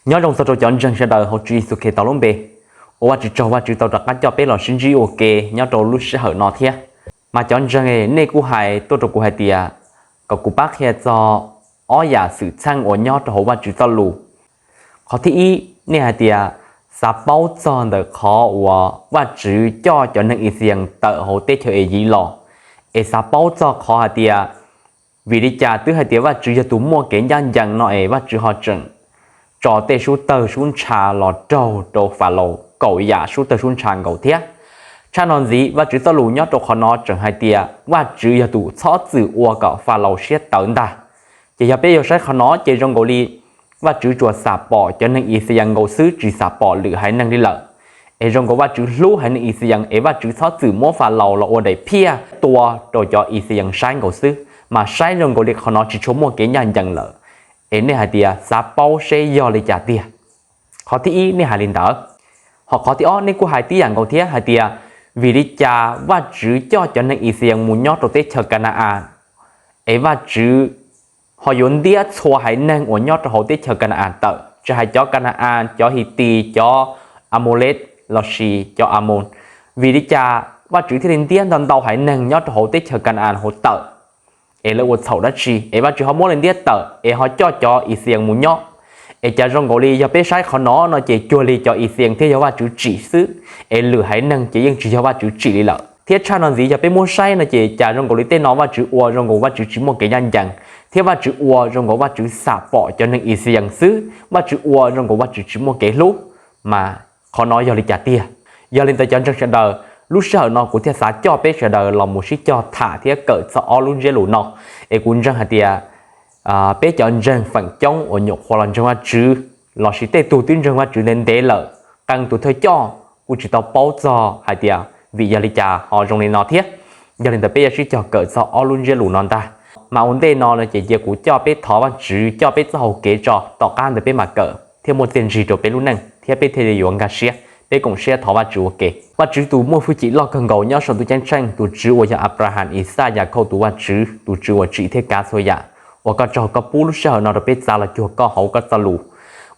Nyob zoo txog rau cov ntseeg sawv daws hauv Tswv Yexus Khetos lub npe, ua Vajtswv tsaug Vajtswv tau rov qab coj peb los sib ntsib ua ke nyob rau lub sij hawm no thiab. Mas cov ntseeg, nej kuj hais tuaj rau kuv hais tias kom kuv pab qhia txog ob yam xwm txheej uas nyob rau hauv Vajtswv txoj lus. Qhov thib ib, nej hais tias xav paub txog ntawm qhov uas Vajtswv coj cov neeg Ixayees tawm hauv teb chaws Eyiv los, es xav paub txog qhov hais tias vim li cas twb hais tias Vajtswv yog tus muaj kev ncaj ncees no es Vajtswv ho tseem tso tej sub tawg sub ntsha los raug rau Falaus kaum yam sub tawg sub ntsha nkaus thiab. Tshaj no ntxiv, Vajtswv txoj lus nyob rau qhov no tseem hais tias Vajtswv yog tus txhob txwm ua kom Falaus siab tawv ntag. Ces yog peb yuav saib qhov no ces zoo nkaus li Vajtswv tsuas xam pom cov neeg Ixayees nkaus xwb tsis xam pom lwm haiv neeg li lawm. Es zoo nkaus Vajtswv hlub haiv neeg Ixayees es Vajtswv txhob txwm muab Falaus los ua daim phiaj tua rau cov Ixayees saib nkaus xwb, mas saib zoo nkaus li qhov no tsis tshua muaj kev ncaj ncees lawm. Es nej hais tias xav paub seb yog li cas tiag? Qhov thib ib nej hais li ntawd. Ho qhov thib ob nej kuj hais tib yam nkaus thiab hais tias vim li cas Vajtswv coj cov neeg Ixayees mus nyob rau teb chaws Ka na-as, es Vajtswv ho yuav ntiab txhua haiv neeg uas nyob rau hauv teb chaws Ka na-as tawm, tsis hais cov Ka na-as, cov Hitis, cov Amaulees lossis cov Amoos. Vim li cas Vajtswv thiaj li ntiab ntau ntau haiv neeg nyob rau hauv teb chaws Ka na-as hauv tawm? Es lawv ua txhaum dab tsi es Vajtswv ho muab lawv ntiab tawm es ho coj cov Ixayees mus nyob? Es cas zoo nkaus li yog peb saib qhov no no ces cuag li cov Ixayees thiaj yog Vajtswv tsim xwb, es lwm haiv neeg ces yeej tsis yog Vajtswv tsim li lawm. Thiab tshaj no ntxiv yog peb muab saib no ces cas zoo nkaus li tej no Vajtswv ua zoo nkaus Vajtswv tsis muaj kev ncaj ncees, thiab Vajtswv ua zoo nkaus Vajtswv xam pom cov neeg Ixayees xwb, Vajtswv ua zoo nkaus Vajtswv tsis muaj kev hlub. Mas qhov no yog li cas tiag? Yog li ntawd cov ntseeg sawv daws, lub sij hawm no kuv thiaj xav coj peb sawv daws los mus sib cog tham thiab kawm txog ob lub ntsiab lus no. Es kuv ntseeg hais tias peb cov ntseeg feem coob uas nyuam qhuav los ntseeg Vajtswv lossis tej tug twb ntseeg Vajtswv ntev ntev lawm, qee tus thawj coj kuj tsis tau paub txog hais tias vim yog li cas ho zoo li no thiab. Yog li ntawd peb yuav sib cog kawm txog ob lub ntsiab lus no ntag. Mas ua ntej no no ces cia kuv coj peb thov Vajtswv coj peb txoj hau kev tso, tom qab ntawd peb mam kawm thiab muaj txiaj ntsig rau peb lub neej thiab peb thiaj li yuav nkag siab. Peb koom siab thov Vajtswv ua ke. Vajtswv tus muaj hwj chim loj kawg nkaus nyob saum ntuj ceeb tsheej, tus Tswv uas yog Anplahas, Ixaj, Yakhauj tus Vajtswv, tus Tswv uas tsim thiab kav txhua yam, uas koj tsaug koj pub lub sij hawm no rau peb txav los cuag koj hauv koj txoj lus.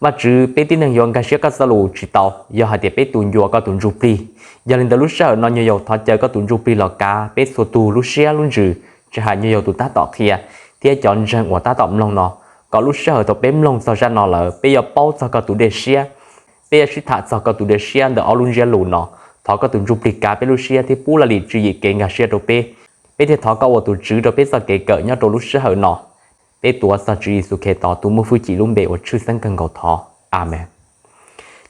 Vajtswv, peb tib neeg yuav nkag siab koj txoj lus tsis tau yog hais tias peb tus ncua koj tus ntsuj plig. Yog li ntawd lub sij hawm no nyuag yaus thov caw koj tus ntsuj plig los kav peb txhua tus lub siab lub ntsws, tsis hais nyuag yaus tus tab tom qhia thiab cov ntseeg uas tab tom mloog no, kom lub sij hawm thaum peb mloog txog zaj no lawm peb yuav paub txog koj tus dej siab, peb yuav sib tham txog koj tus dej siab ntawm ob lub ntsiab lus no. Thov koj tus ntsuj plig kav peb lub siab thiab pub laj lim tswv yim kev nkag siab rau peb. Peb thiaj thov koj ua tus Tswv rau peb txoj kev kawm nyob rau lub sij hawm no. Peb tuav txog Tswv Yexus Khetos tus muaj hwj chim lub npe uas tshwj xeeb kawg nkaus thov, Amees.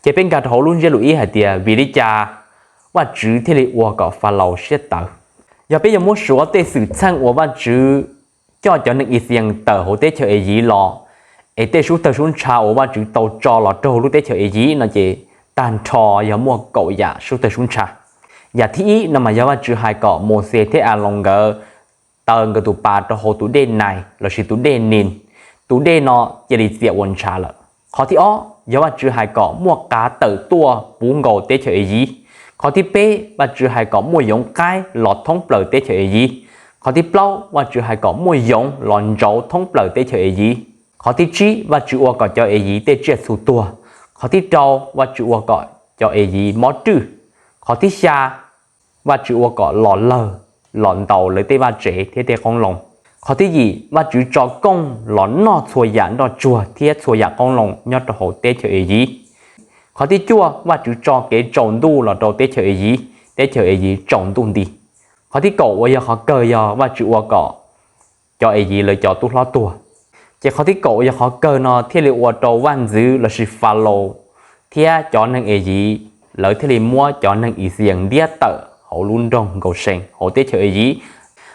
Ces peb nkag rau hauv lub ntsiab lus ib hais tias vim li cas Vajtswv thiaj li ua kom Falaus siab tawv? Yog peb yuav muab suav tej xwm txheej uas Vajtswv coj cov neeg Ixayees tawm hauv teb chaws Eyiv los, es tej sub tawg sub ntsha uas Vajtswv tau tso los raug lub teb chaws Eyiv no ces tag nrho yog muaj kaum yam sub tawg sub ntsha. Yam thib ib no mas yog Vajtswv hais kom Mauxes thiab Aloos nkawd taw nkawd tus pas rau hauv tus dej Nais lossis tus dej Nis, tus dej no cia li txias ua ntshav lawm. Qhov thib ob yog Vajtswv hais kom muaj qav tawm tuaj puv nkaus teb chaws Eyiv. Qhov thib peb Vajtswv hais kom muaj yoov qaib los thoob plaws teb chaws Eyiv. Qhov thib plaub Vajtswv hais kom muaj yoov los ntsauv thoob plaws teb chaws Eyiv. Qhov thib tsib Vajtswv ua kom cov Eyiv tej tsiaj txhu tuag. Qhov thib rau Vajtswv ua kom cov Eyiv mob rwj. Qhov thib xya Vajtswv ua kom los lawg los ntaus lawv tej vaj tsev thiab tej qoob loo. Qhov thib yim Vajtswv tso kooj los noj txhua yam nroj tsuag thiab txhua yam qoob loo nyob rau hauv teb chaws Eyiv. Qhov thib cuaj Vajtswv tso kev tsaus ntuj los rau teb chaws Eyiv, teb chaws Eyiv tsaus ntuj nti. Qhov thib kaum uas yog qhov kawg yog Vajtswv ua kom cov Eyiv lawv cov tub hlob tuag. Ces qhov thib kaum uas yog qhov kawg no thiaj li ua rau vaj ntxwv lossis Falaus thiab cov neeg Eyiv lawv thiaj li muab cov neeg Ixayees ntiab tawm hauv lub nroog Nkausees hauv teb chaws Eyiv.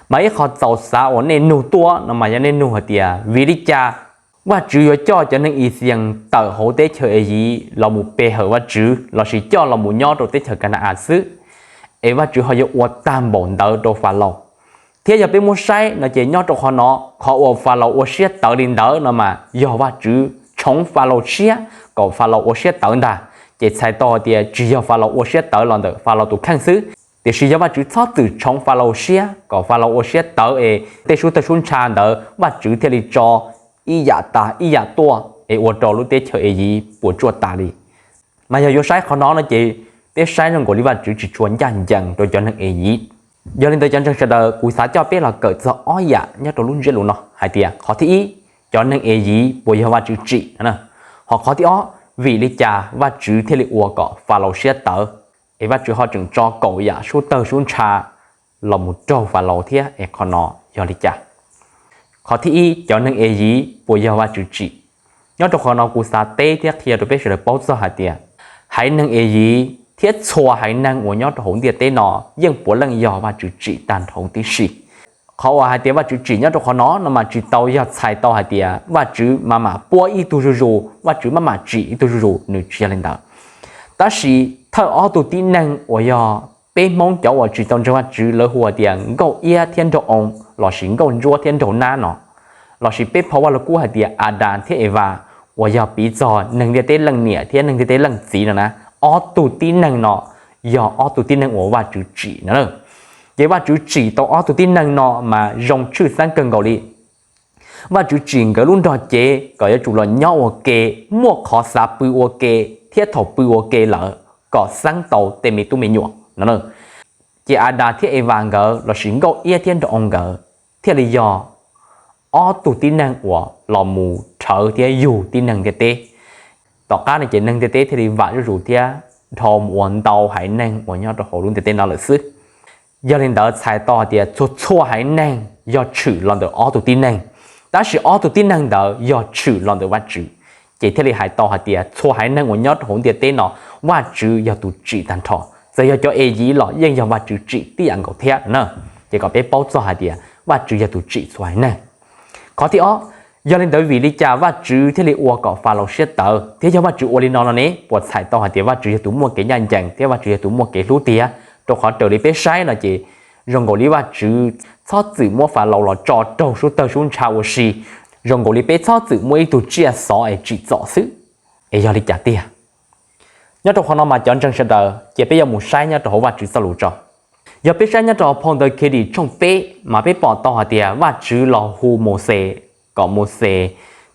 Mas ib qho txaus xav uas nej nug tuaj no mas yog nej nug hais tias vim li cas Vajtswv yuav coj cov neeg Ixayees tawm hauv teb chaws Eyiv los mus pe hawm Vajtswv lossis coj los mus nyob rau teb chaws Ka na-as xwb, es Vajtswv ho yuav ua tag npaum ntawd rau Falaus? Thiab yog peb muab saib no ces nyob rau qhov no qhov uas Falaus ua siab tawv li ntawd no mas yog Vajtswv tshoov Falaus siab kom Falaus ua siab tawv ntag. Ces txhais tau hais tias tsis yog Falaus ua siab tawv los ntawm Falaus tus kheej xwb, tiam sis yog Vajtswv txhob txwm tshoov Falaus siab kom Falaus ua siab tawv es tej sub tawg sub ntsha ntawd Vajtswv thiaj li tso ib yam tas ib yam tuaj es ua rau lub teb chaws Eyiv puas tsuaj tas li. Mas yog yuav saib qhov no no ces peb saib zoo nkaus li Vajtswv tsis tshua ncaj ncees rau cov neeg Eyiv. Yog li ntawd cov ntseeg sawv daws, kuv xav coj peb los kawm txog ob yam nyob rau lub ntsiab lus no hais tias qhov thib ib, cov neeg Eyiv puas yog Vajtswv tsim? Ho qhov thib ob, vim li cas Vajtswv thiaj li ua kom Falaus siab tawv, es Vajtswv ho tseem tso kaum yam sub tawg sub ntsha los mus raug Falaus thiab, es qhov no yog li cas? Qhov thib ib, cov neeg Eyiv puas yog Vajtswv tsim? Nyob rau qhov no kuv xav teb thiab qhia rau peb sawv daws paub txog hais tias haiv neeg Eyiv thiab txhua haiv neeg uas nyob rau hauv ntiaj teb no yeej puav leej yog Vajtswv tsim tag nrho huv tib si. Qhov uas hais tias Vajtswv tsim nyob rau qhov no no mas tsis tau yog txhais tau hais tias Vajtswv maj mam puab ib tug zuj zus, Vajtswv maj mam tsim ib tug zuj zus, nws tsis yog li ntawd. Tab sis thawj ob tug tib neeg uas yog peb Hmoob cov uas tsis tau ntseeg Vajtswv lawv hu hais tias nkauj iab thiab nraug oo, lossis nkauj ntsuab thiab nraug nab no, lossis peb phau Vaj Lug Kub hais tias Adas thiab Evas, uas yog piv txog neeg ntiaj teb leej niam thiab neeg ntiaj teb leej txiv no na, ob tug tib neeg no yog ob tug tib neeg uas Vajtswv tsim no. Ces Vajtswv tsim tau ob tug tib neeg no mas zoo tshwj xeeb kawg nkaus li. Vajtswv tsim nkawd lub nrog cev kom yuav tsum los nyob ua ke, muaj qhov xav pw ua ke, thiab thaum pw ua ke lawm kom xeeb tau tej me tub me nyuam no. Ces Adas thiab Evas nkawd lossis nkauj iab thiab nraug oo nkawd thiaj li yog ob tug tib neeg uas los mus rhawv thiab yug tib neeg ntiaj teb. Tom qab no ces neeg ntiaj teb thiaj li vam zuj zus thiab dhau mus ua ntau haiv neeg uas nyob rau hauv lub ntiaj teb no lawm xwb. Yog li ntawd txhais tau hais tias txhua txhua haiv neeg yog tshwm los ntawm ob tug tib neeg, tab sis ob tug tib neeg ntawd yog tshwm los ntawm Vajtswv. Ces thiaj li hais tau hais tias txhua haiv neeg uas nyob rau hauv ntiaj teb no, Vajtswv yog tus tsim tag nrho. Txawm yog cov Eyiv los yeej yog Vajtswv tsim tib yam nkaus thiab na. Ces kom peb paub txog hais tias Vajtswv yog tus tsim txhua haiv neeg. Qhov thib ob, yog li ntawd vim li cas Vajtswv thiaj li ua kom Falaus siab tawv, thiab yog Vajtswv ua li no no ne puas txhais tau hais tias Vajtswv yog tus muaj kev ncaj ncees thiab Vajtswv yog tus muaj kev hlub tiag? Rau qhov raws li peb saib no ces zoo nkaus li Vajtswv txhob txwm muab Falaus los tso raug sub tawg sub ntsha ua si, zoo nkaus li peb txhob txwm muaj ib tug tsiaj xov es tsim txom xwb. Es yog li cas tiag? Nyob rau qhov no mas cov ntseeg sawv daws ces peb yuav mus saib nyob rau hauv Vajtswv txoj lus tso. Yog peb saib nyob rau phau ntawv Khiav Dim tshooj peb mas peb pom tau hais tias Vajtswv los hu Mauxes kom Mauxes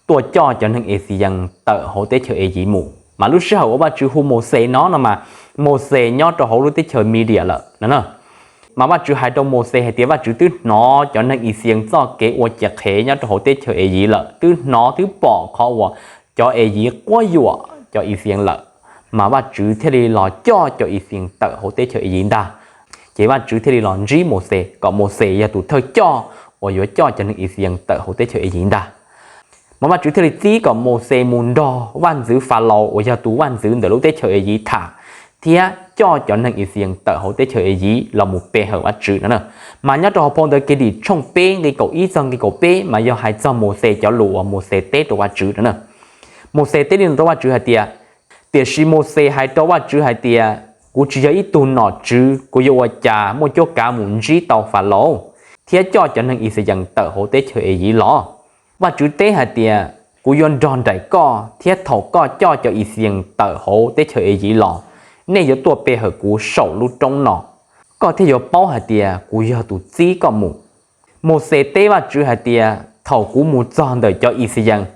tuaj coj cov neeg Ixayees tawm hauv teb chaws Eyiv mus. Mas lub sij hawm uas Vajtswv hu Mauxes no no mas Mauxes nyob rau hauv lub teb chaws Midias lawm no. Mas Vajtswv hais rau Mauxes hais tias Vajtswv twb hnov cov neeg Ixayees txoj kev ua ciav qhev nyob rau hauv teb chaws Eyiv lawm, twb hnov twb pom qhov uas cov Eyiv quab yuam cov Ixayees lawm, mas Vajtswv thiaj li los coj cov Ixayees tawm hauv teb chaws Eyiv ntag. Ces Vajtswv thiaj li los ntsib Mauxes kom Mauxes yog tus thawj coj uas yuav coj cov neeg Ixayees tawm hauv teb chaws Eyiv ntag. Mas Vajtswv thiaj li txib kom Mauxes mus nrog vaj ntxwv Falaus uas yog tus vaj ntxwv ntawm lub teb chaws Eyiv tham, thiab coj cov neeg Ixayees tawm hauv teb chaws Eyiv los mus pe hawm Vajtswv no. Mas nyob rau hauv phau ntawv Khiav Dim tshooj peb nqe kaum ib txog nqe kaum peb mas yog hais txog Mauxes cov lus uas Mauxes teb rau Vajtswv no. Mauxes teb li no rau Vajtswv hais tias, tiam sis Mauxes hais rau Vajtswv hais tias, kuv tsis yog ib tug nom tswv, kuv yuav ua cas muaj cuab kav mus ntsib tau Falaus thiab coj cov neeg Ixayees tawm hauv teb chaws Eyiv los? Vajtswv teb hais tias, kuv yuav nrog nraim koj, thiab thaum koj coj cov Ixayees tawm hauv teb chaws Eyiv los, nej yuav tuaj pe hawm kuv saum lub roob no, koj thiaj yuav paub hais tias kuv yog tus txib koj mus. Mauxes teb Vajtswv hais tias, thaum kuv mus txog ntawm cov Ixayees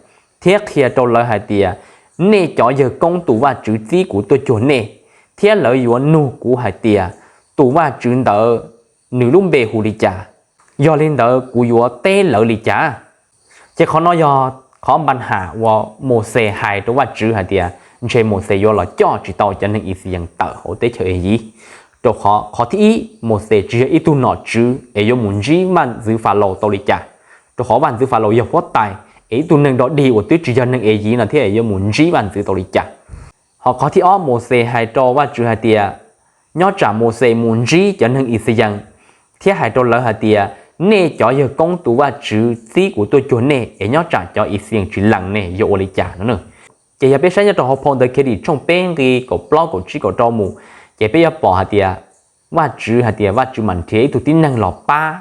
thiab qhia rau lawv hais tias, nej cov yawg koob tus Vajtswv txib kuv tuaj cuag nej, thiab lawv yuav nug kuv hais tias, tus Vajtswv ntawd nws lub npe hu li cas, yog li ntawd kuv yuav teb lawv li cas? Ces qhov no yog qhov npa ham uas Mauxes hais rau Vajtswv hais tias ntshe Mauxes yuav los coj tsis tau cov neeg Ixayees tawm hauv teb chaws Eyiv. Rau qhov, qhov thib ib, Mauxes tsis yog ib tug nom tswv es yuav mus ntsib vaj ntxwv Falaus tau li cas, rau qhov vaj ntxwv Falaus yog huab tais, es ib tug neeg dog dig uas twb tsis yog neeg Eyiv no thiab yuav mus ntsib vaj ntxwv tau li cas. Ho qhov thib ob, Mauxes hais rau Vajtswv hais tias, nyob tsam Mauxes mus ntsib cov neeg Ixayees thiab hais rau lawv hais tias, nej cov yawg koob tus Vajtswv txib kuv tuaj cuag nej, es nyob tsam cov Ixayees tsis lees nej yuav ua li cas no. Ces yog peb saib nyob rau hauv phau ntawv Khiav Dim tshooj peb nqe kaum plaub kaum tsib kaum rau mus, ces peb yuav pom hais tias, Vajtswv hais tias Vajtswv mam nrhiav ib tug tib neeg los pab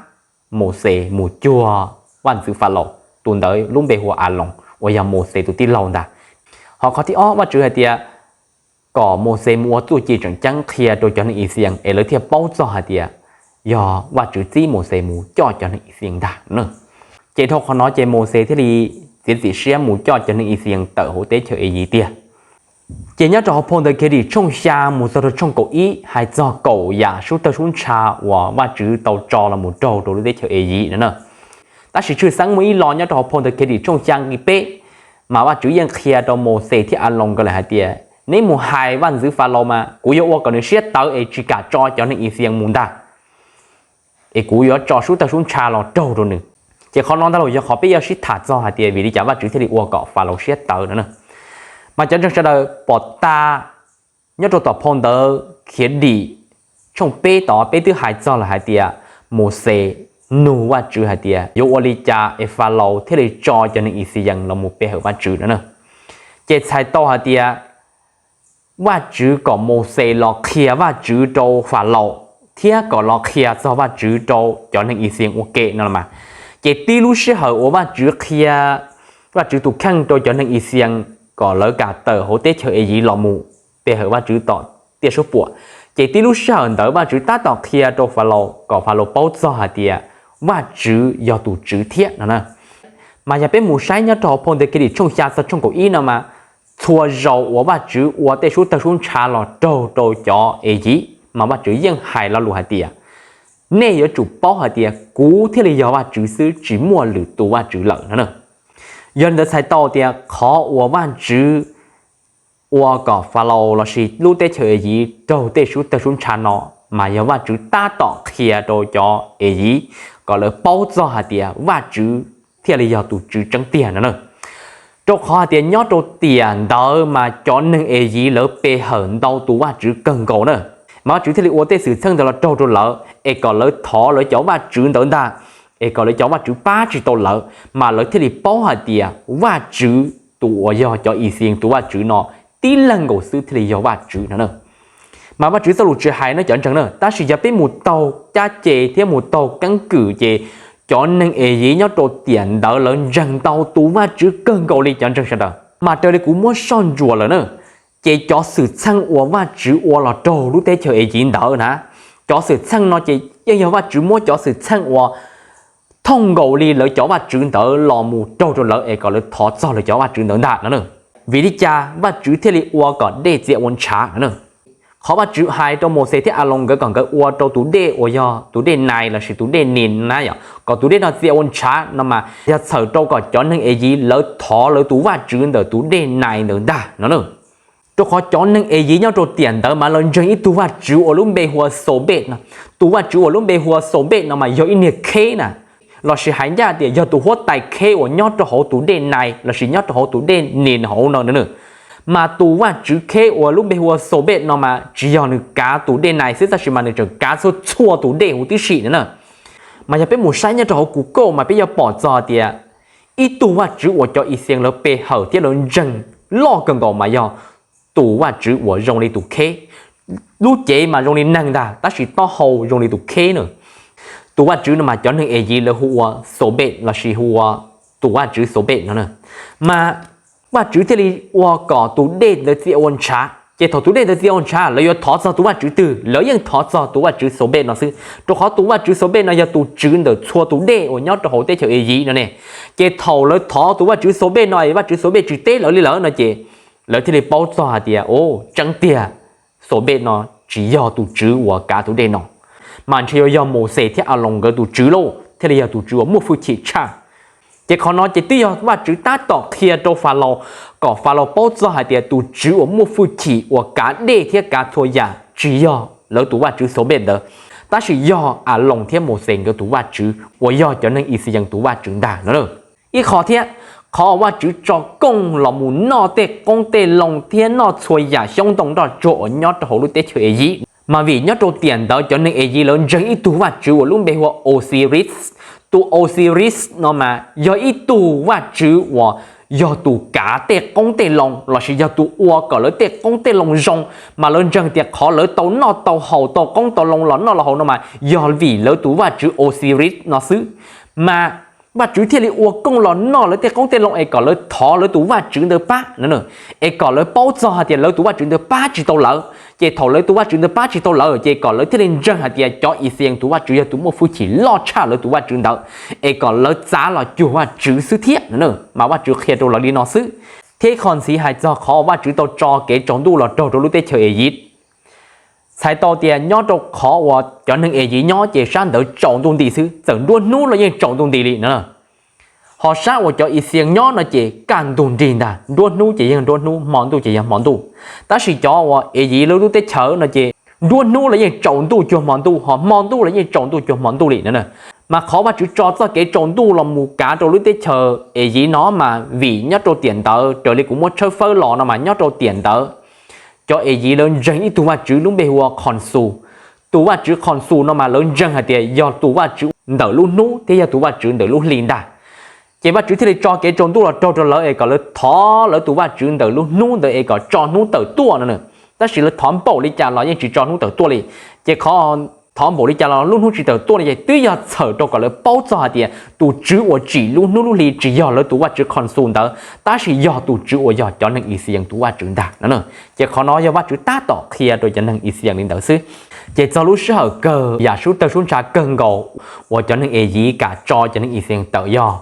Mauxes mus cuag vaj ntxwv Falaus, tus ntawd lub npe hu ua Aloos uas yog Mauxes tus tij laug ntag. Ho qhov thib ob, Vajtswv hais tias kom Mauxes mus ua txuj ci tseem ceeb qhia rau cov neeg Ixayees es lawv thiaj paub txog hais tias yog Vajtswv txib Mauxes mus coj cov neeg Ixayees ntag. Ces dhau qhov no ces Mauxes thiaj li piav txim siab mus coj cov neeg Ixayees tawm hauv teb chaws Eyiv tiag. Ces nyob rau hauv phau ntawv Khiavdim tshooj xya mus txog rau tshooj kaum ib hais txog kaum yam sub tawg sub ntsha uas Vajtswv tau tso los mus raug rau lub teb chaws Eyiv no na. Tab sis tshwj xeeb muaj ib lo nyob rau hauv phau ntawv Khiavdim tshooj xya nqe peb, mas Vajtswv yeej qhia rau Mauxes thiab Aloos nkawd lawm hais tias, neb mus hais vaj ntxwv Falaus mas kuv yuav ua kom nws siab tawv es tsis kam tso cov neeg Ixayees mus ntag, es kuv yuav tso sub tawg sub ntsha los raug rau nws. Ces qhov no ntag los yog qhov peb yuav sib tham txog hais tias vim li cas Vajtswv thiaj li ua kom Falaus siab tawv no. Mas cov ntseeg sawv daws pom tas nyob rau tom phau ntawv Khiavdim tshooj peb tod peb twb hais txog lawm hais tias Mauxes nug Vajtswv hais tias yuav ua li cas es Falaus thiaj li tso cov neeg Ixayees los mus pe hawm Vajtswv no na. Ces txhais tau hais tias Vajtswv kom Mauxes los qhia Vajtswv rau Falaus thiab kom los qhia txog Vajtswv rau cov neeg Ixayees ua ke no los mas. Ces tib lub sij hawm uas Vajtswv qhia, Vajtswv tus kheej rau cov neeg Ixayees kom lawv kam tawm hauv teb chaws Eyiv los mus pe hawm Vajtswv tom tiaj suab puam, ces tib lub sij hawm ntawd Vajtswv tab tom qhia rau Falaus kom Falaus paub txog hais tias Vajtswv yog tus Tswv thiab no na. Mas yog peb mus saib nyob rau hauv phau ntawv Khiavdim tshooj xya txog tshooj kaum ib no mas, txhua zaus uas Vajtswv ua tej sub tawg sub ntsha los raug rau cov Eyiv mas Vajtswv yeej hais lo lus hais tias, nej yuav tsum paub hais tias kuv thiaj li yog Vajtswv xwb, tsis muaj lwm tus vaj tswv lawm no na. Yog li ntawd txhais tau tias qhov uas Vajtswv ua kom Falaus lossis lub teb chaws Eyiv raug tej sub tawg sub ntsha no, mas yog Vajtswv tab tom qhia rau cov Eyiv kom lawv paub txog hais tias Vajtswv thiaj li yog tus Tswv tseeb tiag no na. Rau qhov hais tias nyob rau tiam ntawd mas cov neeg Eyiv lawv pe hawm ntau tus vaj tswv kawg nkaus na. Mas Vajtswv thiaj li ua tej xwm txheej ntawd los raug rau lawv es kom lawv thov lawv cov vaj tswv ntawd ntag, es kom lawv cov vaj tswv pab tsis tau lawv, mas lawv thiaj li paub hais tias Vajtswv tus uas yog cov Ixayees tus Vajtswv no tib leeg nkaus xwb thiaj li yog Vajtswv no na. Mas Vajtswv txoj lus tsis hais no cov ntseeg na, tab sis yog peb mus taug caj ces thiab mus taug keeb kwm ces cov neeg Eyiv nyob rau tiam ntawd lawv ntseeg ntau tus vaj tswv kawg nkaus li cov ntseeg sawv daws. Mas raws li kuv muab soj ntsuam lawm na, ces cov xwm txheej uas Vajtswv ua los raug lub teb chaws Eyiv ntawd na, cov xwm txheej no ces yeej yog Vajtswv muab cov xwm txheej uas thooj nkaus li lawv cov vaj tswv ntawd los mus raug rau lawv es kom lawv thov txog lawv cov vaj tswv ntawd ntag no. Vim li cas Vajtswv thiaj li ua kom dej txia ua ntshav no? Qhov Vajtswv hais rau Mauxes thiab Aloos nkawd kom nkawd ua rau tus dej uas yog tus dej Nais lossis tus dej Nis na yom, kom tus dej no txia ua ntshav no mas yog txhawm rau kom cov neeg Eyiv lawv thov lawv tus vaj tswv ntawm tus dej Nais ntawd ntag no. Rau qhov cov neeg Eyiv nyob rau tiam ntawd mas lawv ntseeg ib tug vaj tswv uas lub npe hu ua Xaubej no. Tus vaj tswv uas lub npe hu ua Xaubej no mas yog ib niag kheb na, lossis hais ncaj tias yog tus huab tais kheb uas nyob rau hauv tus dej Nais lossis nyob rau hauv tus dej Nis hauv no. Mas tus vaj tswv kheb uas lub npe hu ua Xaubej no mas tsis yog nws kav tus dej Nais xwb, tab sis mas nws tseem kav txhua txhua tus dej huv tib si no na. Mas yog peb mus saib nyob rau hauv Google mas peb yuav pom txog tias ib tug vaj tswv uas cov Ixayees lawv pe hawm thiab lawv ntseeg loj kawg nkaus mas yog tus vaj tswv uas zoo li tus kheb. Lub cev mas zoo li neeg ntag, tab sis taub hau zoo li tus kheb na. Tus vaj tswv no mas cov neeg Eyiv lawv hu ua Xaubej lossis hu ua tus vaj tswv Xaubej no na. Mas Vajtswv thiaj li ua kom tus dej ntawd txia ua ntshav. Ces thaum tus dej ntawd txia ua ntshav, lawv yuav thov txog tus vaj tswv twg? Lawv yeej thov txog tus vaj tswv Xaubej no xwb, rau qhov tus vaj tswv Xaubej no yog tus tswv ntawm txhua tus dej uas nyob rau hauv teb chaws Eyiv no ne. Ces thaum lawv thov tus vaj tswv Xaubej no es vaj tswv Xaubej tsis teb lawv li lawm no ces lawv thiaj li paub txog hais tias, o, tseeb tiag, Xaubej no tsis yog tus tswv uas kav tus dej no, mas ntshe yuav yog Mauxes thiab Aloos nkawd tus tswv lauj, thiaj li yog tus tswv uas muaj hwj chim tshaj. Ces qhov no ces twb yog Vajtswv tab tom qhia rau Falaus kom Falaus paub txog hais tias tus tswv uas muaj hwj chim uas kav dej thiab kav txhua yam tsis yog lawv tus vaj tswv Xaubej ntawd, tab sis yog Aloos thiab Mauxes nkawd tus vaj tswv uas yog cov neeg Ixayees tus vaj tswv ntag no. Ib qho thiab, qhov uas Vajtswv tso kooj los mus noj tej qoob tej loo thiab noj txhua yam xyoob ntoo nroj tsuag uas nyob rau hauv lub teb chaws Eyiv, mas vim nyob rau tiam ntawd cov neeg Eyiv lawv ntseeg ib tug vaj tswv uas lub npe hu ua Osiris. Tus Osiris no mas yog ib tug vaj tswv uas yog tus kav tej qoob tej loo lossis yog tus ua kom lawv tej qoob tej loo zoo, mas lawv ntseeg tias qhov lawv tau noj tau haus tau qoob tau loo los noj los haus no mas yog vim lawv tus vaj tswv Osiris no xwb. Mas Vajtswv thiaj li ua kooj los noj lawv tej qoob tej loo es kom lawv thov lawv tus vaj tswv ntawd pab no, es kom lawv paub txog hais tias lawv tus vaj tswv ntawd pab tsis tau lawv. Ces thaum lawv tus vaj tswv ntawd pab tsis tau lawv ces kom lawv thiaj li ntseeg hais tias cov Ixias tus vaj tswv yog tus muaj hwj chim loj tshaj lawv tus vaj tswv ntawd, es kom lawv txav los cuag vaj tswv xwb thiab no. Mas Vajtswv qhia rau lawv li no xwb. Thiab ib qho ntxiv hais txog qhov Vajtswv tau tso kev tsaus ntuj los raug rau lub teb chaws Eyiv. Txhais tau tias nyob rau qhov uas cov neeg Eyiv nyob ces sab ntawd tsaus ntuj nti xwb, txawm nruab hnub los yeej tsaus ntuj nti li no. Ho sab uas cov Ixias nyob no ces kaj ntug nrig ntag, nruab hnub ces yog nruab hnub, hmo ntuj ces yog hmo ntuj. Tab sis cov uas Eyiv lawv lub teb chaws no ces nruab hnub los yeej tsaus ntuj cuag hmo ntuj, ho hmo ntuj los yeej tsaus ntuj cuag hmo ntuj li no. Mas qhov Vajtswv tso txoj kev tsaus ntuj los mus kav rau lub teb chaws Eyiv no mas vim nyob rau tiam ntawd raws li kuv muab tshawb fawb los no mas nyob rau tiam ntawd cov Eyiv lawv ntseeg ib tug vaj tswv lub npe hu ua Khonsus. Tus vaj tswv Khonsus no mas lawv ntseeg hais tias yog tus vaj tswv ntawm lub hnub thiab yog tus vaj tswv ntawm lub hli ntag. Ces Vajtswv thiaj li tso kev tsaus ntuj los raug rau lawv es kom lawv thov lawv tus vaj tswv ntawm lub hnub ntawd es kom tso hnub tawm tuaj no. Tab sis lawv thov npaum li cas los yeej tsis tso hnub tawm tuaj li. Ces qhov thov npaum li cas los lub hnub tsis tawm tuaj li ces twb yog txhawm rau kom lawv paub txog hais tias tus tswv uas tsim lub hnub lub hli tsis yog lawv tus vaj tswv Khonsus ntawd, tab sis yog tus tswv uas yog cov neeg Ixias tus vaj tswv ntag no. Ces qhov no yog Vajtswv tab tom qhia rau cov neeg Ixias li ntawd xwb. Ces txog lub sij hawm kawg yam sub tawg sub ntsha kawg nkaus uas cov neeg Eyiv kam tso cov neeg Ixias tawm yog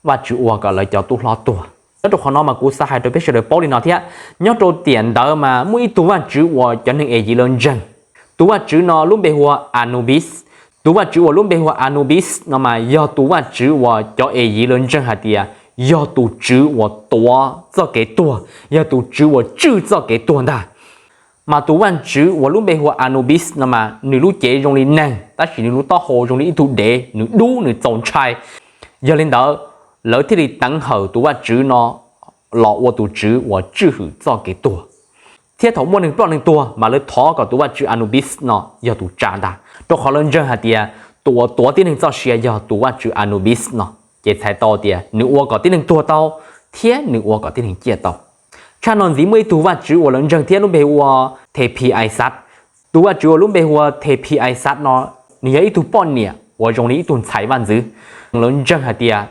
Vajtswv ua kom lawv cov tub hlob tuag. Nyob rau qhov no mas kuv xav hais rau peb sawv daws paub li no thiab, nyob rau tiam ntawd mas muaj ib tug vaj tswv uas cov neeg Eyiv lawv ntseeg. Tus vaj tswv no lub npe hu ua Anubis. Tus vaj tswv uas lub npe hu ua Anubis no mas yog tus vaj tswv uas cov Eyiv lawv ntseeg hais tias yog tus tswv uas tuav txoj kev tuag, yog tus tswv uas tswj txoj kev tuag ntag. Mas tus vaj tswv uas lub npe hu ua Anubis no mas nws lub cev zoo li neeg, tab sis nws lub taub hau zoo li ib tug dev, nws dub nws txaus ntshai. Yog li ntawd, lawv thiaj li teev hawm tus vaj tswv no los ua tus tswv uas tswj hwm txoj kev tuag. Thiab thaum muaj neeg ploj neeg tuag mas lawv thov kom tus vaj tswv Anubis no yog tus tsa ntag, rau qhov lawv ntseeg hais tias tus uas tuav tib neeg txoj sia yog tus vaj tswv Anubis no. Ces txhais tau tias nws ua kom tib neeg tuag tau, thiab nws ua kom tib neeg ciaj tau. Tshaj no ntxiv muaj ib tug vaj tswv uas lawv ntseeg thiab lub npe hu ua Thephi-ai-xat. Tus vaj tswv uas lub npe hu ua Thephi-ai-xat no, nws yog ib tug poj niam uas zoo li ib tug ntxhais vaj ntxwv. Lawv ntseeg hais tias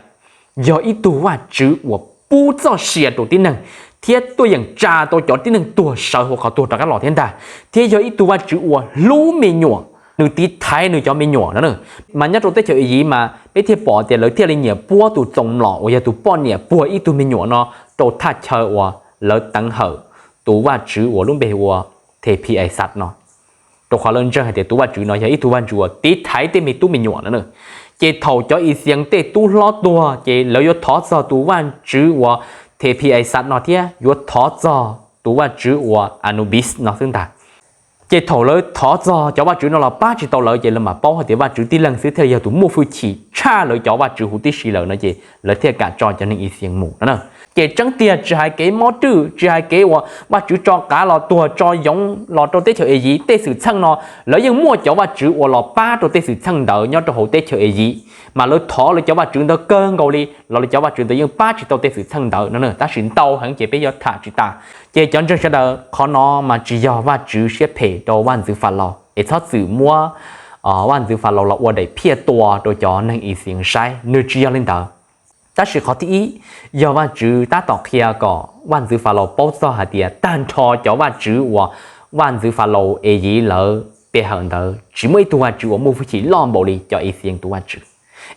yog ib tug vaj tswv uas pub txoj sia rau tib neeg, thiab tuaj yeem tsa tau cov tib neeg tuag sawv hauv qhov tuag rov qab los thiab ntag, thiab yog ib tug vaj tswv uas hlub me nyuam, nws tiv thaiv nws cov me nyuam no. Mas nyob rau teb chaws Iziv mas peb thiaj pom tias lawv thiaj li nyiam puab tus txoos mlom uas yog tus poj niam puag ib tug me nyuam no rau thaj chaw uas lawv teev hawm tus vaj tswv uas lub npe hu ua Thephi-ai-xat no, rau qhov lawv ntseeg hais tias tus vaj tswv no yog ib tug vaj tswv uas tiv thaiv tej me tub me nyuam no. Ces thaum cov Ixias tej tub hlob tuag ces lawv yuav thov txog tus vaj tswv uas Thephi-ai-xat no thiab yuav thov txog tus vaj tswv uas Anubis no xwb ntag. Ces thaum lawv thov txog cov vaj tswv no los pab tsis tau lawv ces lawv mam paub hais tias Vaj Tswv tib leeg xwb thiaj yog tus muaj hwj chim tshaj lawv cov vaj tswv huv tib si lawm no ces lawv thiaj kam tso cov neeg Ixias mus no. Ces tseeb tiag tsis hais kev mob rwj, tsis hais kev uas Vaj Tswv tso qav los tuag tso yoov los rau teb chaws Eyiv, tej xwm txheej no lawv yeej muaj cov vaj tswv uas los pab rau tej xwm txheej ntawd nyob rau hauv teb chaws Eyiv, mas lawv thov lawv cov vaj tswv ntawd kawg nkaus li los lawv cov vaj tswv ntawd yeej pab tsis tau tej xwm txheej ntawd no. Tab sis ntau heev ces peb yuav tham tsis tas. Ces cov ntseeg sawv daws, qhov no mas tsis yog Vaj Tswv siab phem rau Vaj ntxwv Falaus es txhob txwm muab Vaj ntxwv Falaus los ua daim phiaj tua rau cov neeg Ixias saib, nws tsis yog li ntawd. Tab sis qhov thib ib, yog Vaj Tswv tab tom qhia kom Vaj ntxwv Falaus paub txog hais tias tag nrho cov vaj tswv uas Vaj ntxwv Falaus Eyiv lawv pe hawm ntawd tsis muaj ib tug vaj tswv uas muaj hwj chim loj npaum li cov Ixias tus Vaj Tswv,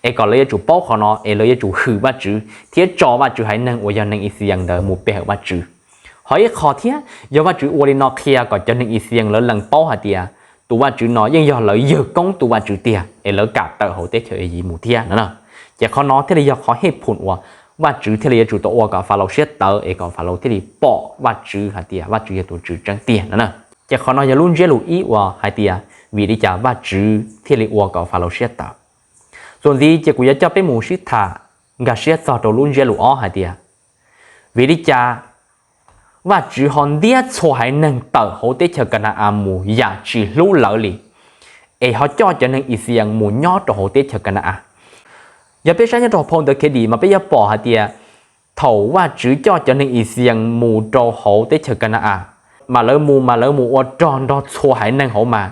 es kom lawv yuav tsum paub qhov no es lawv yuav tsum hwm Vaj Tswv thiab tso Vaj Tswv haiv neeg uas yog neeg Ixias ntawd mus pe hawm Vaj Tswv. Ho ib qho thiab, yog Vaj Tswv ua li no qhia kom cov neeg Ixias lawv lees paub hais tias tus Vaj Tswv no yeej yog lawv yawg koob tus Vaj Tswv tiag es lawv kam tawm hauv teb chaws Eyiv mus thiab no. Ces qhov no thiaj li yog qhov hej phum uas Vaj Tswv thiaj li yuav tsum tau ua kom Falaus siab tawv es kom Falaus thiaj li pom Vaj Tswv hais tias Vaj Tswv yog tus Tswv tseeb tiag no. Ces qhov no yog lub ntsiab lus ib uas hais tias vim li cas Vaj Tswv thiaj li ua kom Falaus siab tawv. Txuas ntxiv ces kuv yuav coj peb mus sib tham nkag siab txog rau lub ntsiab lus ob hais tias vim li cas Vaj Tswv ho ntiab txhua haiv neeg tawm hauv teb chaws Ka na-as mus yam tsis hlub lawv li, es ho coj cov neeg Ixias mus nyob rau hauv teb chaws Ka na-as. Yog peb saib nyob rau phau ntawv Khiav Dim mas peb yuav pom hais tias thaum Vaj Tswv coj cov neeg Ixias mus rau hauv teb chaws Ka na-as, mas lawv mus mas lawv mus ua rog nrog txhua haiv neeg hauv mas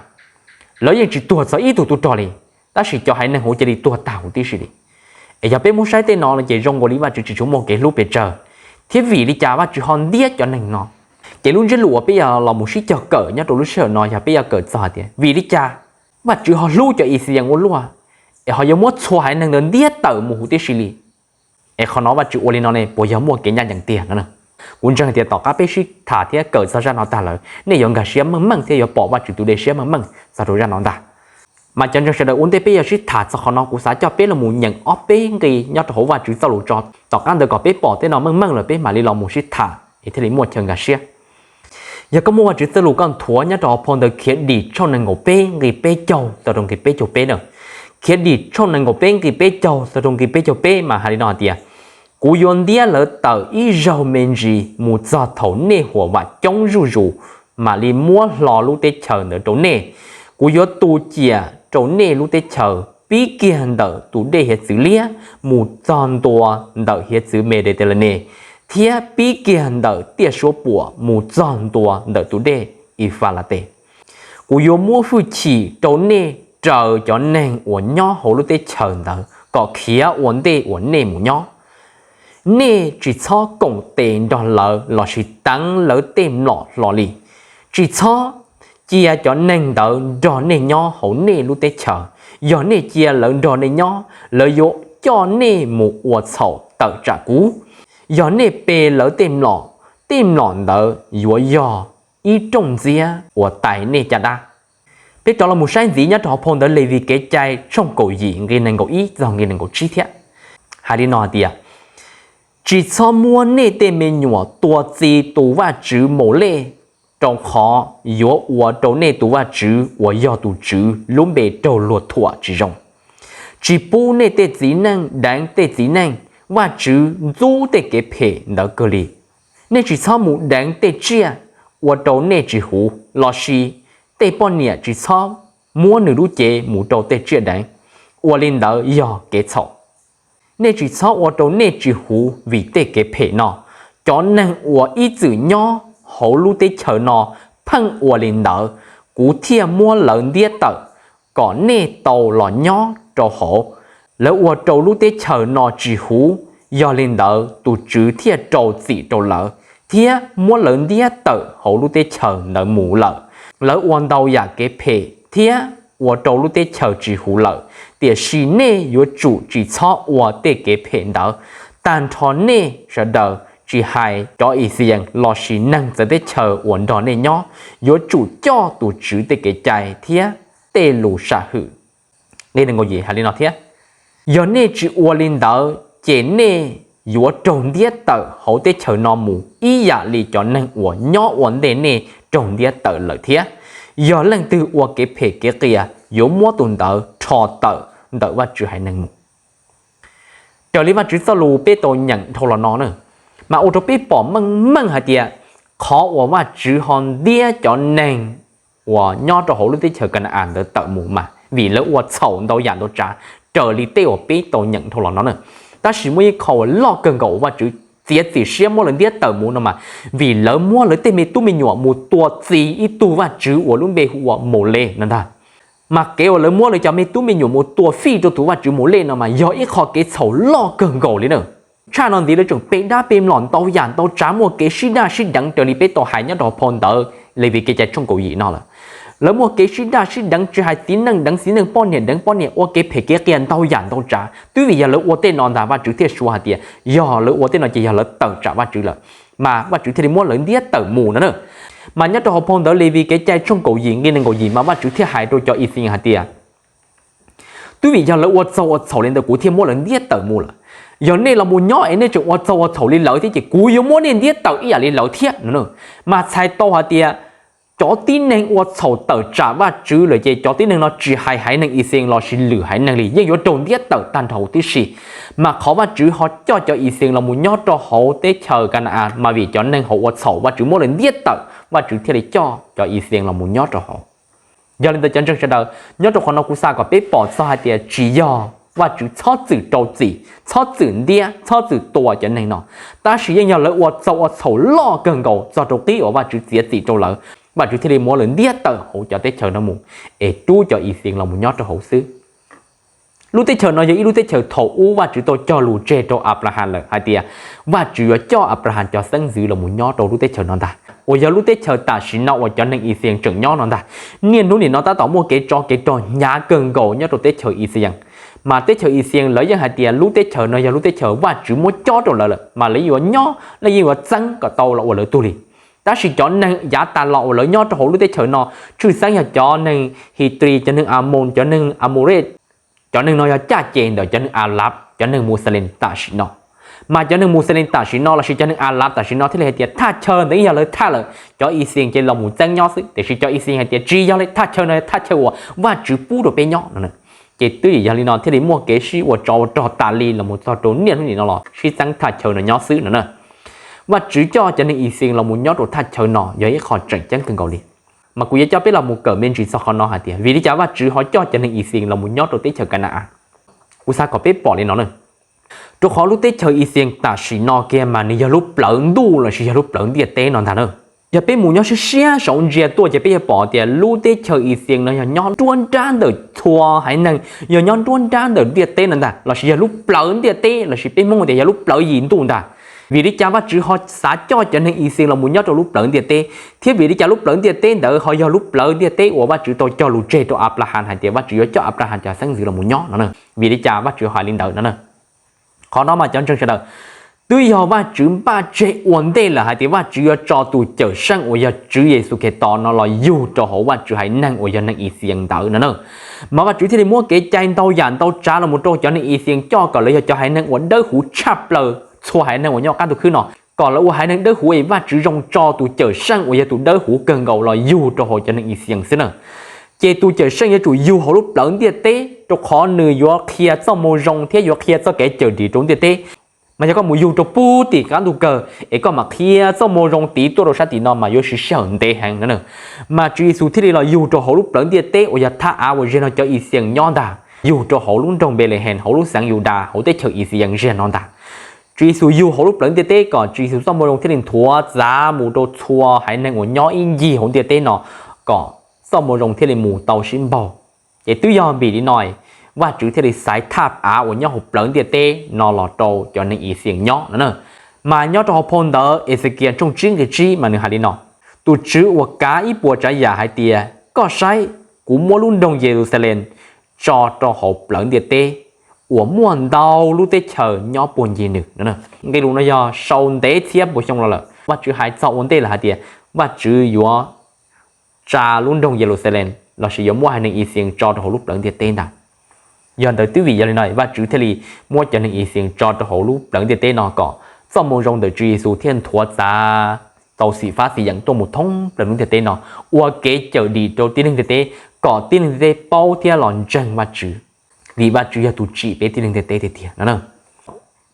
lawv yeej tsis tuag txog ib tug tub rog li, tab sis cov haiv neeg hauv cia li tuag tag huv tib si li. Es yog peb muab saib tej no no ces zoo nkaus li Vajtswv tsis tshua muaj kev hlub pes tsawg, thiab vim li cas Vajtswv ho ntiab cov neeg no? Ces lub ntsiab lus uas peb yuav los mus sib cog kawm nyob rau lub sij hawm no yog peb yuav kawm txog hais tias vim li cas Vajtswv ho hlub cov Ixayees ua luaj, es ho yuav muab txhua haiv neeg ntawd ntiab tawm mus huv tib si li. Es qhov no Vajtswv ua li no ne puas yog muaj kev ncaj ncees tiag no? Kuv ntseeg tias tom qab peb sib tham thiab kawm txog zaj no tag lawm nej yuav nkag siab meej meej thiab yuav pom Vajtswv tus dej siab meej meej txog rau zaj no ntag. Mas cov ntseeg sawv daws, ua ntej peb yuav sib tham txog qhov no kuv xav coj peb los mus nyeem ob peb nqi nyob rau hauv Vajtswv txoj lus tso, tom qab ntawd kom peb pom tej no meej meej lawm peb mam li los mus sib tham es thiaj li muaj chaw nkag siab. Yog koj muaj Vajtswv txoj lus koj nthuav nyob rau hauv phau ntawv Khiavdim tshooj nees nkaum peb nqi peb caug txog rau nqi peb caug peb na. Khiavdim tshooj nees nkaum peb nqi peb caug txog rau nqi peb caug peb mas hais li no hais tias, kuv yuav ntiab lawv tawm ib zaug me ntsis mus txog thaum nej huam vam coob zuj zus mam li muab hlo lub teb chaws ntawd rau nej. Kuv yuav tu ciam rau nej lub teb chaws pib kiag ntawm tus dej hiav txwv liab mus txog ntua ntawm hiav txwv Mediterranees, thiab pib kiag ntawm tiaj suab puam mus txog ntua ntawm tus dej Ifalates. Kuv yuav muab hwj chim rau nej raws cov neeg uas nyob hauv lub teb chaws ntawd kom khiav ua ntej uas nej mus nyob. Nej tsis txhob koom tes nrog lawv lossis teev lawv tej mlom hlo li. Tsis txhob cia cov neeg ntawd nrog nej nyob hauv nej lub teb chaws. Yog nej cia lawv nrog nej nyob, lawv yuav coj nej mus ua txhaum tawm tsam kuv. Yog nej pe lawv tej mlom, tej mlom ntawd yuav yog ib rooj ntxiab uas tais nej caj dab. Peb rov los mus saib ntxiv nyob rau hauv phau ntawv Levis Kev Cai tshooj kaum yim nqi nees nkaum ib txog nqi nees nkaum tsib thiab. Hais li no hais tias, tsis txhob muab nej tej me nyuam tua txi tus vaj tswv Maulej, rau qhov yuav ua rau nej tus vaj tswv uas yog tus Tswv lub npe raug luag thuam tsis zoo. Tsis pub nej tej txiv neej deev tej txiv neej, Vajtswv ntxub tej kev phem ntawd kawg li. Nej tsis txhob mus deev tej tsiaj ua rau nej tsis huv, lossis tej poj niam tsis txhob muab nws lub cev mus rau tej tsiaj deev, ua li ntawd yog kev txhaum. Nej tsis txhob ua rau nej tsis huv vim tej kev phem no. Cov neeg uas ib txwm nyob hauv lub teb chaws no pheej ua li ntawd, kuv thiaj muab lawv ntiab tawm kom nej tau los nyob rau hauv. Lawv ua rau lub teb chaws no tsis huv, yog li ntawd tus Tswv thiaj rau txim rau lawv thiab muab lawv ntiab tawm hauv lub teb chaws ntawd mus lawm. Lawv ua ntau yam kev phem thiab ua rau lub teb chaws tsis huv lawm, tiam sis nej yuav tsum tsis txhob ua tej kev phem ntawd. Tag nrho nej sawv daws, tsis hais cov Ixayees lossis neeg txawv teb chaws uas nrog nej nyob, yuav tsum coj tus Tswv tej kev cai thiab tej lus sam hwm. Nqi nees nkaum yim hais li no thiab, yog nej tsis ua li ntawd ces nej yuav raug ntiab tawm hauv teb chaws no mus ib yam li cov neeg uas nyob ua ntej nej raug ntiab tawm lawm thiab. Yog leej twg ua kev phem kev qias yuav muab tus ntawd rho tawm ntawm Vajtswv haiv neeg mus. Raws li Vajtswv txoj lus peb tau nyeem dhau los no na, mas ua rau peb pom meej meej hais tias qhov uas Vajtswv ho ntiab cov neeg uas nyob rau hauv lub teb chaws Ka na-as ntawd tawm mus mas vim lawv ua txhaum ntau yam ntau tsav raws li tej uas peb tau nyeem dhau los no na. Tab sis muaj ib qho uas loj kawg nkaus uas Vajtswv txiav txim siab muab lawv ntiab tawm mus no mas vim lawv muab lawv tej me tub me nyuam mus tua txi ib tug vaj tswv uas lub npe hu ua Maulej no ntag. Mas kev uas lawv muab lawv cov me tub me nyuam mus tua fij rau tus vaj tswv Maulej no mas yog ib qho kev txhaum loj kawg nkaus li na. Tshaj no ntxiv lawv tseem pe dab pe mlom ntau yam ntau tsav, muaj kev sib daj sib deev raws li peb tau hais nyob rau phau ntawv Levis Kev Cai tshooj kaum yim no lawm. Lawv muaj kev sib daj sib deev, tsis hais txiv neej deev txiv neej, poj niam deev poj niam, ua kev phem kev qias ntau yam ntau tsav. Twb vim yog lawv ua tej no ntag Vajtswv thiaj suav hais tias yog lawv ua tej no ces yog lawv tawm tsam Vajtswv lawm, mas Vajtswv thiaj li muab lawv ntiab tawm mus no na. Mas nyob rau hauv phau ntawv Levis Kev Cai tshooj kaum yim nqi nees nkaum yim mas Vajtswv thiaj hais rau cov Ixayees hais tias, twb vim yog lawv ua txaug ua txhaum li ntawd kuv thiaj muab lawv ntiab tawm mus lawm. Yog nej los mus nyob es nej tseem ua txaug ua txhaum li lawv thiab ces kuv yuav muab nej ntiab tawm ib yam li lawv thiab no. Mas txhais tau hais tias cov tib neeg ua txhaum tawm tsam Vajtswv lawm ces cov tib neeg no tsis hais haiv neeg Ixayees lossis lwm haiv neeg li yeej yuav raug ntiab tawm tag nrho huv tib si. Mas qhov Vajtswv ho coj cov Ixayees los mus nyob rau hauv teb chaws Ka na-as mas vim cov neeg hauv ua txhaum Vajtswv muab lawv ntiab tawm Vajtswv thiaj li coj cov Ixayees los mus nyob rau hauv. Yog li ntawd cov ntseeg sawv daws, nyob rau qhov no kuv xav kom peb pom txog hais tias tsis yog Vajtswv txhob txwm rau txim, txhob txwm ntiab, txhob txwm tua cov neeg no, tab sis yeej yog lawv ua txaug ua txhaum loj kawg nkaus txog rau qib uas Vajtswv txiav txim rau lawv, Vajtswv thiaj li muab lawv ntiab tawm hauv cov teb chaws no mus, es rub cov Ixayees los mus nyob rau hauv xwb. Lub teb chaws no yog ib lub teb chaws thaum ub Vajtswv tau cog lus tseg rau Anplahas lawm hais tias Vajtswv yuav coj Anplahas cov xeeb ntxwv los mus nyob rau lub teb chaws no ntag, uas yog lub teb chaws tam sim no uas cov neeg Ixayees tseem nyob no ntag. Niaj hnub nim no tab tom muaj kev tsov kev rog hnyav kawg nkaus nyob rau teb chaws Ixayees, mas teb chaws Ixayees lawv yeej hais tias lub teb chaws no yog lub teb chaws Vajtswv muab cob rau lawv lawm, mas lawv yuav nyob los yeej yuav txeeb kom tau los ua lawv tug li. Tab sis cov neeg yav tas los uas lawv nyob rau hauv lub teb chaws no tshwj xeeb yog cov neeg His Tis, cov neeg Amoos, cov neeg Amurej, cov neeg no yog caj ces ntawm cov neeg Alab, cov neeg Muxalees tam sim no. Mas cov neeg Muxalees tam sim no lossis cov neeg Alab tam sim no thiaj li hais tias thaj chaw ntawd yog lawv thaj lawm, cov Ixayees ces los mus txeeb nyob xwb, tiam sis cov Ixayees hais tias tsis yog li, thaj chaw no thaj chaw uas Vajtswv pub rau peb nyob no. Ces twb yog li no thiaj li muaj kev sib ua tsov ua rog tas li los mus txog rau niaj hnub nim no los sib txeeb thaj chaw no nyob xwb no na. Vajtswv coj cov neeg Ixayees los mus nyob rau thaj chaw no yog ib qho tseem ceeb kawg nkaus li. Mas kuv yuav coj peb los mus kawm me ntsis txog qhov no hais tias vim li cas Vajtswv ho coj cov neeg Ixayees los mus nyob rau teb chaws Kana-as. Kuv xav kom peb pom li no na, rau qhov lub teb chaws Ixayees tam sim no kiag mas nws yog lub plawv ntuj lossis yog lub plawv ntiaj teb no ntag na. Yog peb mus nyob siab siab saum ntsia tuaj ces peb yuav pom tias lub teb chaws Ixayees no yog nyob nruab nrab ntawm txhua haiv neeg, yog nyob nruab nrab ntawm ntiaj teb no ntag, lossis yog lub plawv ntiaj teb lossis peb Hmoob tias yog lub plawv yim ntuj ntag. Vim li cas Vajtswv ho xav coj cov neeg Ixayees los mus nyob rau lub plawv ntiaj teb, thiab vim li cas lub plawv ntiaj teb ntawd ho yog lub plawv ntiaj teb uas Vajtswv tau cog lus tseg rau Anplahas hais tias Vajtswv yuav coj Anplahas cov xeeb ntxwv los mus nyob no na? Vim li cas Vajtswv hais li ntawd no na? Qhov no mas cov ntseeg sawv daws, twb yog Vajtswv npaj tseg ua ntej lawm hais tias Vajtswv yuav tso tus Cawmseej uas yog Tswv Yexus Khetos no los yug rau hauv Vajtswv haiv neeg uas yog neeg Ixayees ntawd no na. Mas Vajtswv thiaj li muab kev cai ntau yam ntau tsav los mus rau cov neeg Ixayees coj kom lawv yog cov haiv neeg uas dawb huv tshaj plaws txhua haiv neeg uas nyob qab ntuj khwb no, kom lawv ua haiv neeg dawb huv es Vajtswv zoo tso tus Cawmseej uas yog tus dawb huv kawg nkaus los yug rau hauv cov neeg Ixayees xwb na. Ces tus Cawmseej yuav tsum yug hauv lub plawv ntiaj teb, rau qhov nws yuav qhia txoj moo zoo thiab yuav qhia txoj kev cawm dim rau ntiaj teb. Mas yog koj mus yug rau puag tim qab ntuj kawg es koj mam qhia txoj moo zoo tid tuaj rau sab tim no mas yuav siv sij hawm ntev heev no na. Mas Tswv Yexus thiaj li los yug rau hauv lub plawv ntiaj teb uas yog thaj av uas zaum no cov Ixayees nyob ntag, yug rau hauv lub nroog Npelehees hauv lub xeev Yudas hauv teb chaws Ixayees zaum no ntag. Tswv Yexus yug hauv lub plawv ntiaj teb kom Tswv Yexus txoj moo zoo thiaj li nthuav txav mus rau txhua haiv neeg uas nyob ib ncig hauv ntiaj teb no, kom txoj moo zoo thiaj li mus tau sib npaug. Ces twb yog vim li no Vajtswv thiaj li xaiv thaj av uas nyob hauv plawv ntiaj teb no los rau cov neeg Ixayees nyob no na. Mas nyob rau hauv phau ntawv Exekias tshooj tsib nqe tsib mas nws hais li no: Tus Tswv uas kav ib puas tsav yam hais tias, koj saib, kuv muab lub nroog Yeluxalees tso rau hauv plawv ntiaj teb uas muaj ntau lub teb chaws nyob puag ncig nws. Nqe lus no yog sau ntev txhiab puas xyoo los lawm, Vajtswv hais txog ua ntej lawm hais tias Vajtswv yuav tsa lub nroog Yeluxalees lossis yuav muab haiv neeg Ixayees tso rau hauv lub plawv ntiaj teb ntag. Yog ntawd twb vim yog li no Vajtswv thiaj li muab cov neeg Ixayees tso rau hauv lub plawv ntiaj teb no kom txoj moo zoo ntawm Tswv Yexus thiaj nthuav txav tau xim fab xim yeem tuaj mus thoob plaws lub ntiaj teb no, ua kev cawm dim rau tib neeg ntiaj teb, kom tib neeg ntiaj teb paub thiab los ntseeg Vajtswv, vim Vajtswv yog tus tsim peb tib neeg ntiaj teb tiag tiag no.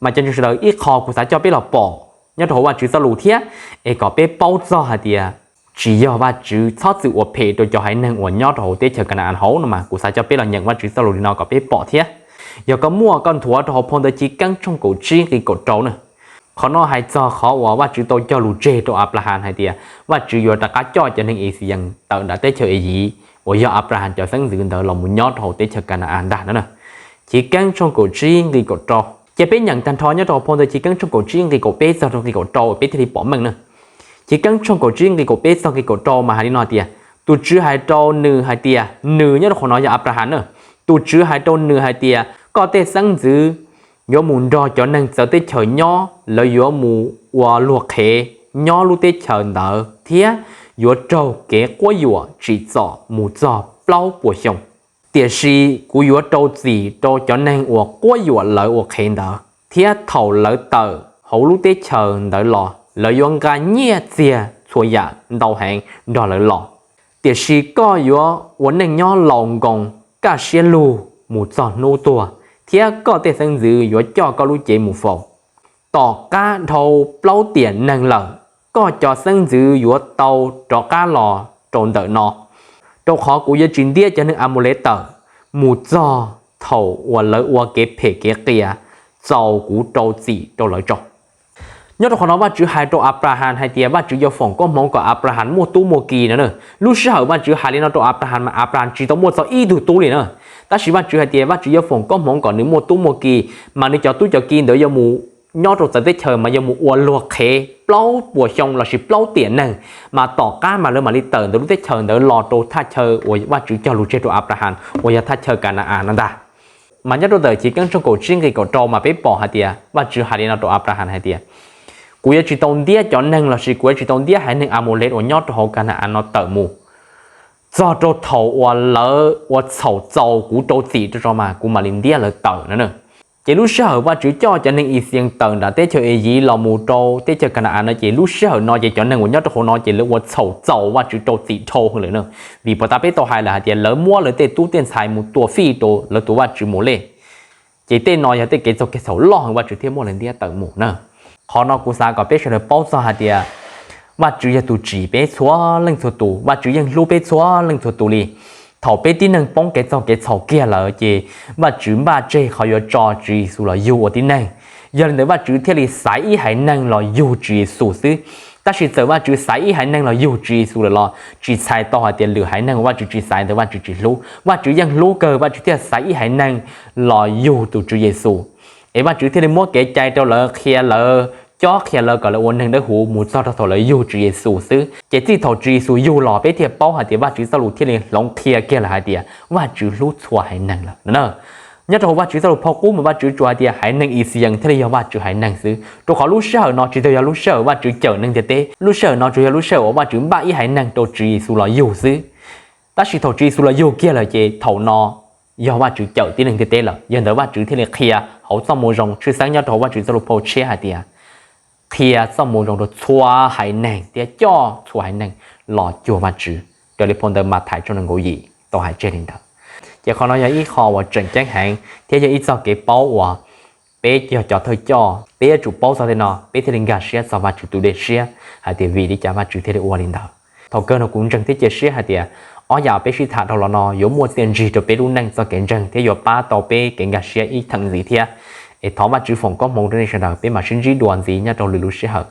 Mas cov ntseeg sawv daws, ib qho kuv xav coj peb los pom nyob rau hauv Vajtswv txoj lus thiab, es kom peb paub txog hais tias tsis yog Vajtswv txhob txwm ua phem rau cov haiv neeg uas nyob rau hauv teb chaws Ka na-as hauv no mas kuv xav coj peb los nyeem Vajtswv txoj lus li no kom peb pom thiab. Yog koj muaj koj nthuav rau hauv phau ntawv Chiv Keeb tshooj kaum tsib nqe kaum rau na. Qhov no hais txog qhov uas Vajtswv tau cog lus tseg rau Anplahas hais tias Vajtswv yuav rov qab coj cov neeg Ixayees tawm ntawm teb chaws Iziv uas yog Anplahas cov xeeb ntxwv ntawd los mus nyob rau hauv teb chaws Ka na-as ntag no na. Chiv Keeb tshooj kaum tsib nqe kaum rau. Ces peb nyeem tag nrho nyob rau hauv phau ntawv Chiv Keeb tshooj kaum tsib nqe kaum peb txog rau nqe kaum rau peb thiaj li pom meej na. Chiv Keeb tshooj kaum tsib nqe kaum peb txog nqe kaum rau mas hais li no tias, tus Tswv hais rau nws hais tias, nws nyob rau qhov no yog Anplahas na, tus Tswv hais rau nws hais tias, koj tej xeeb ntxwv yuav mus nrog cov neeg txawv teb chaws nyob, lawv yuav mus ua luag qhev nyob lub teb chaws ntawd thiab yuav raug kev quab yuam tsim txom mus txog plaub puas xyoo. Tiam sis kuv yuav rau txim rau cov neeg uas quab yuam lawv ua qhev ntawd, thiab thaum lawv tawm hauv lub teb chaws ntawd los, lawv yuav nqa nyiaj txiag txhua yam ntau heev nrog lawv los. Tiam sis koj yuav ua neej nyob laus nkoos kaj siab lug mus txog hnub tuag, thiab koj tej xeeb ntxwv yuav coj koj lub cev mus faus. Tom qab dhau plaub tiam neeg lawm, koj cov xeeb ntxwv yuav tau rov qab los rau ntawm no, rau qhov kuv yuav tsis ntiab cov neeg Amales tawm mus txog thaum uas lawv ua kev phem kev qias txaus kuv rau txim rau lawv tso. Nyob rau qhov no Vajtswv hais rau Anplahas hais tias Vajtswv yuav foom koob hmoov kom Anplahas muaj tub muaj ki no na. Lub sij hawm Vajtswv hais li no rau Anplahas mas Anplahas tsis tau muaj txog ib tug tub li na. Tab sis Vajtswv hais tias Vajtswv yuav foom koob hmoov kom nws muaj tub muaj ki, mas nws cov tub cov ki ntawd yuav mus nyob rau txawv teb chaws mas yuav mus ua luag qhev plaub puas xyoo lossis plaub tiam neeg, mas tom qab mas lawv mam li tawm ntawm lub teb chaws ntawd los rau thaj chaw uas Vajtswv cog lus tseg rau Anplahas uas yog thaj chaw Ka na-as no ntag. Mas nyob rau ntawm Chiv Keeb tshooj kaum tsib nqe kaum rau mas peb pom hais tias Vajtswv hais li no rau Anplahas hais tias, kuv yuav tsis tau ntiab cov neeg lossis kuv yuav tsis tau ntiab haiv neeg Amaulev uas nyob rau hauv Ka na-as no tawm mus txog rau thaum uas lawv ua txhaum txaus kuv rau txim rau tso mas kuv mam li ntiab lawv tawm no. Ces lub sij hawm Vajtswv coj cov neeg Ixayees tawm nram teb chaws Iziv los mus rau teb chaws Ka na-as no ces lub sij hawm no ces cov neeg uas nyob rau hauv no ces lawv ua txhaum txaus Vajtswv rau txim dhau heev lawm na. Vim puas tas peb tau hais lawm hais tias lawv muab lawv tej tub tej ntxhais mus tua fij rau lawv tus vaj tswv Maulej. Ces tej no yog tej kev txog kev txhaum loj heev Vajtswv thiaj muab lawv ntiab tawm mus na. Qhov no kuv xav kom peb sawv daws paub txog hais tias Vajtswv yog tus tsim peb txhua leej txhua tus, Vajtswv yeej hlub peb txhua leej txhua tus li. Thaum peb tib neeg poob kev txog kev txhaum kiag lawm ces Vajtswv npaj tseg qhov yuav tso Tswv Yexus los yug ua tib neeg. Yog li ntawd Vajtswv thiaj li xaiv ib haiv neeg los yug Tswv Yexus xwb. Tab sis txawm Vajtswv xaiv ib haiv neeg los yug Tswv Yexus lawm los tsis txhais tau hais tias lwm haiv neeg uas Vajtswv tsis xaiv ntawd Vajtswv tsis hlub. Vajtswv yeej hlub kawg, Vajtswv thiaj xaiv ib haiv neeg los yug tus Tswv Yexus. Es Vajtswv thiaj li muab kev cai rau lawv, qhia lawv, cob qhia lawv kom lawv ua neeg dawb huv mus txog rau thaum lawv yug Tswv Yexus xwb. Ces txij thaum Tswv Yexus yug los peb thiaj paub hais tias Vajtswv txoj lus thiaj li hloov qhia kiag lawm hais tias Vajtswv hlub txhua haiv neeg lawm no. Nyob rau hauv Vajtswv txoj lus phau qub mas Vajtswv tsuas hais tias haiv neeg Ixayees thiaj li yog Vajtswv haiv neeg xwb, rau qhov lub sij hawm no tsis tau yog lub sij hawm Vajtswv cawm neeg ntiaj teb. Lub sij hawm no tsuas yog lub sij hawm uas Vajtswv npaj ib haiv neeg rau Tswv Yexus los yug xwb. Tab sis thaum Tswv Yexus los yug kiag lawm ces thaum no yog Vajtswv cawm tib neeg ntiaj teb lawm. Yog ntawd Vajtswv thiaj li qhia hauv txoj moo zoo tshwj xeeb nyob rau hauv Vajtswv txoj lus phau tshiab hais tias qhia txoj moo zoo rau txhua haiv neeg thiab coj txhua haiv neeg los cuag Vajtswv, raws li phau ntawv Mathais tshooj nees nkaum yim tau hais tseg li ntawd. Ces qhov no yog ib qho uas tseem ceeb heev thiab yog ib txoj kev paub uas peb yog cov thawj coj peb yuav tsum paub txog tej no peb thiaj li nkag siab txog Vajtswv tus dej siab hais tias vim li cas Vajtswv thiaj li ua li ntawd. Thaum kawg no kuv ntseeg thiab cia siab hais tias ob yam peb sib tham dhau los no yuav muaj txiaj ntsig rau peb lub neej txoj kev ntseeg thiab yuav pab tau peb kev nkag siab ib theem ntxiv thiab. Es thov Vajtswv foom koob hmoov rau nej sawv daws, peb mam sib ntsib dua ntxiv nyob rau lwm lub sij hawm.